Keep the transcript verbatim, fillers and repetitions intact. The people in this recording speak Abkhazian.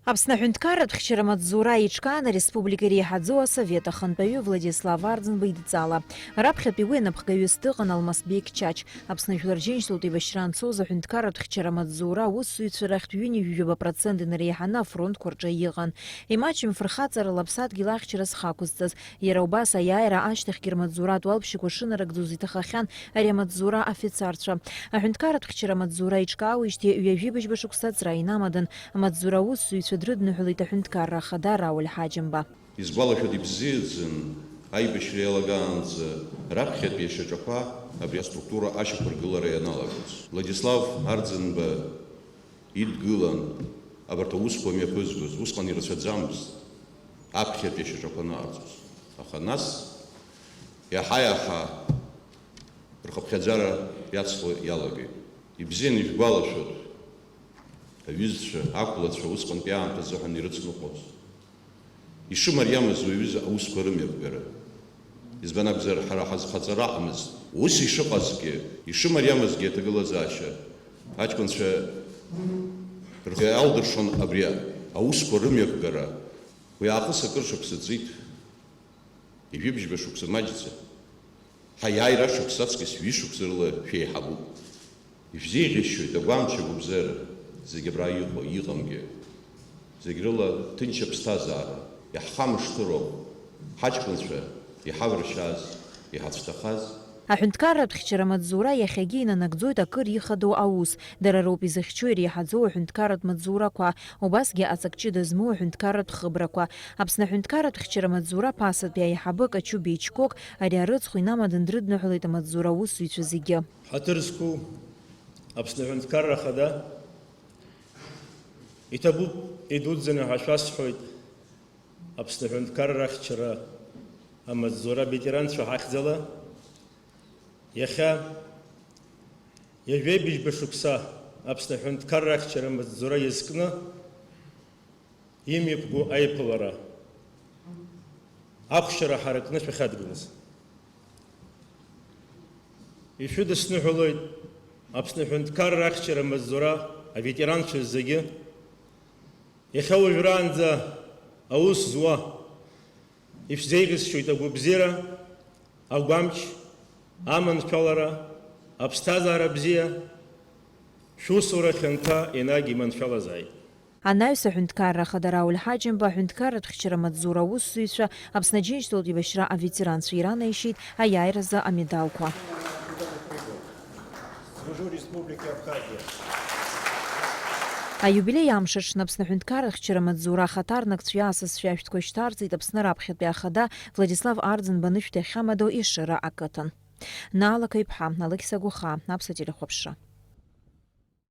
Аԥсны аҳәынҭқарратә хьчара амаҵзура еиҿкаан ареспублика иреиҳаӡоу асовет ахантәаҩы Владислав Арӡынба идҵала. Раԥхьатәи уи анапхгаҩыс дыҟан Алмасбег Чач. Аԥсны Жәлар Џьынџьтәылатә еибашьра анцоз аҳәынҭқарратә хьчара амаҵзура аусзуҩцәа рахьтә ҩынҩажәаба процент инреиҳаны афронтқәа рҿы иҟан. Имаҷым фырхаҵарала аԥсадгьыл ахьчара зхақәызҵаз, иара убас аиааира ашьҭахьгьы рмаҵзуратә уалԥшьақәа шынарыгӡоз иҭахахьан ари амаҵзура афицарцәа. Аҳәынҭқарратә хьчара амаҵзура иҿкаауеижьҭеи ҩажәи быжьба шықәса аҵра инамадан, амаҵзура аусзуҩцәа дрыдныҳәалеит аҳәынҭқарра ахада Рауль Ҳаџьымба. Исгәалашәоит ибзиаӡаны, аибашьра иалагаанӡа раԥхьатәи ашьаҿақәа абри аструктура ашьақәыргылара ианалагоз. Владислав Арӡынба идгылан абарҭ аусқәа мҩаԥызгоз, усҟан ирацәаӡамызт аԥхьатәи ашьаҿақәа аныҟарҵоз. Аха нас иаҳа-иаҳа рхыԥхьаӡара иацло иалагеит. Ибзианы ижәгәалашәоит, аҩызцәа, ақәлацәа усҟантәи аамҭазыҳәан ирыцныҟәоз. Ишымариамыз уи аҩыза аусқәа рымҩаԥгара. Избан акәзар, ҳара ҳазхаҵара аҟамызт. Ус ишыҟазгьы, ишымариамызгьы аҭагылазаашьа аҷкәынцәа рхы иалдыршон абри аусқәа рымҩаԥгара. Уи аахыс акыр шықәса ҵит. Ижәибжьба шықәса маҷӡам. Ҳаиааира шықәса аҵкыс ҩышықәса рыла шәеиҳабуп. Ишәзеиӷьасшьоит агәамч, агәыбзиара, зегь абра иҟоу, иҟамгьы. Зегь рыла ҭынч аԥсҭазаара, иаҳхамышҭыроуп, ҳаҷкәынцәа, иҳавыршьааз, иҳацәҭахаз. Аҳәынҭқарратә хьчара амаҵзура иахьагьы инанагӡоит акыр ихадоу аус. Дара роуп изыхьчо иреиҳаӡоу аҳәынҭқарратә маҵзурақәа, убасгьы аҵак ҷыда змоу аҳәынҭқарратә хыбрақәа. Аԥсны аҳәынҭқарратә хьчара амаҵзура ԥасатәи аиҳабы Качу Беичкок ари арыцхә инамадан дрыдныҳәалеит амаҵзура аусзуҩцәа зегьы. Ҳаҭыр зқәу Аԥсны аҳәынҭқарра ахада, иҭабуп, идуӡӡаны ҳәа шәасҳәоит, Аԥсны аҳәынҭқарра ахьчара амаҵзура аветеранцәа ҳахьӡала, иахьа ҩажәеибыжьба шықәса Аԥсны аҳәынҭқарра ахьчара амаҵзура иазкны имҩаԥгоу аиԥылара ахәшьара ҳаракны шәахьадгылаз. Ишәыдысныҳәалоит Аԥсны аҳәынҭқарра ахьчара амаҵзура аветеранцәа зегьы, иахьа уажәраанӡа аус зуа. Ишәзеиӷьасшьоит агәабзиара, агәамч, аманшәалара, аԥсҭазаара бзиа, шәусура хьанҭа енагь иманшәалазааит. Анаҩс аҳәынҭқарра ахада Рауль Ҳаџьымба аҳәынҭқарратә хьчара амаҵзура аусзуҩцәа, Аԥсны Аџьынџьтәылатә еибашьра аветеранцәа иранаишьеит аиааиразы амедалқәа. Служу Республике Абхазия. Аиубилеи амш аҽны Аԥсны аҳәынҭқарра ахьчара амаҵзура ахаҭарнакцәеи асасцәеи ашәҭқәа шьҭарҵеит Аԥсны раԥхьатәи ахада Владислав Арӡынба анышәҭ иахьамадоу Ешыра ақыҭан. Наала Каиԥҳа, Алықьса Гәахаа, Аԥсуа телехәаԥшра.